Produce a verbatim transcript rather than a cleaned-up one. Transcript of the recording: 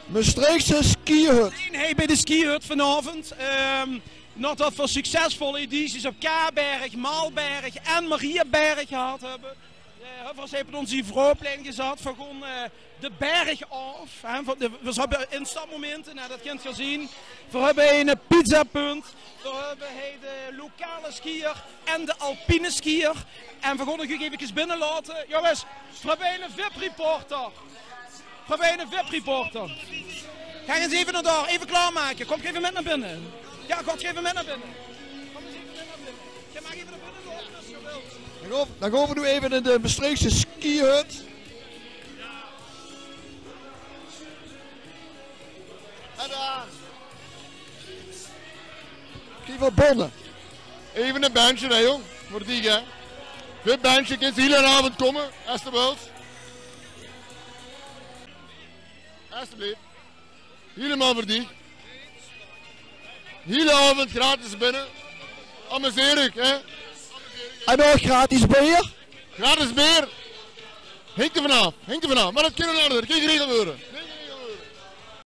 Mestreechse skihut. Hei bij de skihut vanaovend. Ehm, naodet v'r succesvolle edities op Kaberg, Malberg en Mariaberg gehad höbbe, eh, höbbe v'r ós effe op ós vrouweplein gezat. V'r gaon, eh, de berg aof, hè, v'r, de, v'r höbbe instapmomente, nou, det kint geer zeen. V'r höbbe ein pizzapunt, v'r höbbe hei de lokale skier en de alpine skier. En v'r gaon uch effe binnelaote. Jónges, v'r höbbe eine VIP-reporter. V'r höbbe eine VIP-reporter. Gaon ins effe nao dao, effe klaormake. Kómp effe mit nao binne. Jao, kómp effe mit nao binne. Kóm ins effe mit nao binne. Geer maag effe nao binne loupe es geer wilt. Dan gaon, dan gaon v'r noe effe in de Mestreechse skihut. En dao. Kiek veur bonne. Effe ein bensje, hè, jóng. Veur die, hè. Dit bensje kins de hiele aovend kómme, es de wils. Esjeblief. Hielemaol veur die. Hiele aovend gratis binne. Amuseer uch, hè. En ouch gratis beer. Gratis beer. Hink d'r vanaaf, hink d'r vanaaf. Mer det kin in orde, det kin geregeld waere.